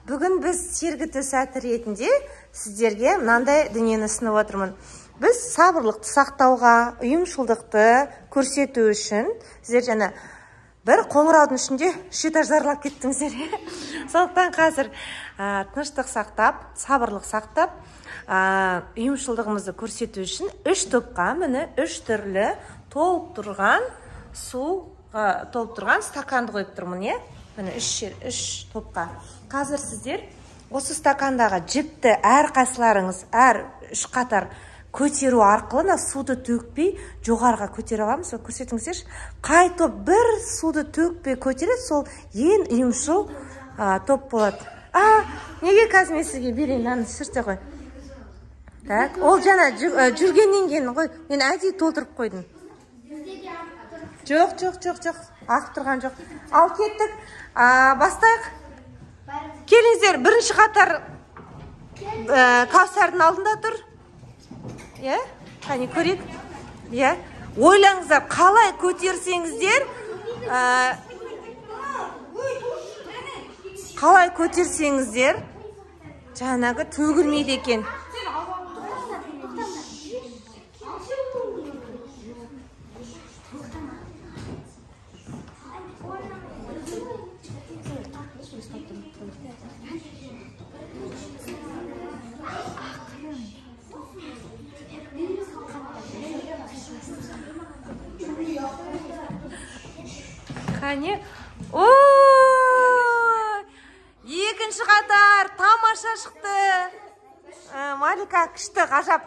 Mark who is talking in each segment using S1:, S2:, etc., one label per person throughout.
S1: Бүгін біз сергіту сәті ретінде сіздерге мынандай дүниені ұсынып отырмын. Біз сабырлықты сақтауға, ұйымшылдықты көрсету үшін сіздер жаңа бір қоңыраудың ішінде үш этаж зарлап кеттіңіздер. Сондықтан қазір тыныштық сақтап, сабырлық сақтап, ұйымшылдығымызды көрсету үшін үш топқа міне үш түрлі толып тұрған суға толып тұрған стаканды қойып тұрмын, иә? Міне үш топқа. Қазір сіздер осы стакандағы жіпті әр қайсыларыңыз әр үш қатар көтеру арқылы мына суды төкпей жоғарыға көтере аламыз. Сол көрсетіңіздерші, қай топ бір суды төкпей көтереді, сол ең ұйымшыл топ болады. Неге қазір мен сізге берейін, мынаны сүрте ғой. Так, ол жаңа жүргеннен кейін ғой, мен әдейі толтырып қойдым. Жоқ, жоқ, жоқ, жоқ, ағып тұрған жоқ. Ал кеттік, бастайық. Келіңіздер, бірінші қатар Кәусардың алдында тұр. Иә, қане көрейік. Иә, ойлаңыздар, қалай көтерсеңіздер, қалай көтерсеңіздер, жаңағы төгілмейді екен. Қане, ой, екінші қатар тамаша шықты. Малика күшті, ғажап.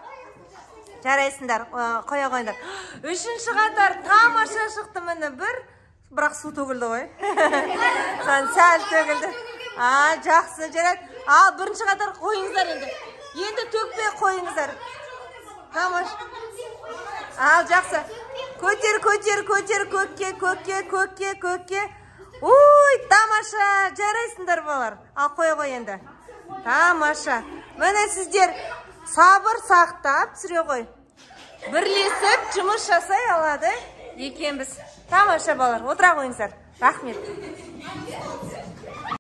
S1: Жарайсыңдар, қоя қойыңдар. Үшінші қатар тамаша шықты, міне бір, бірақ су төгілді ғой. Сәл төгілді. Жақсы, жарайды. Ал бірінші қатар қойыңыздар енді. Енді төкпей қойыңыздар. Тамаша. Ал жақсы. Көтер, көтер, көтер, көкке, көкке, көкке, көкке. Ой, тамаша, жарайсыңдар балалар. Ал қоя қой енді. Тамаша. Міне сіздер сабыр сақтап түсіре ғой. Бірлесіп жұмыс жасай алады екенбіз. Тамаша балалар, отыра қойыңыздар. Рахмет.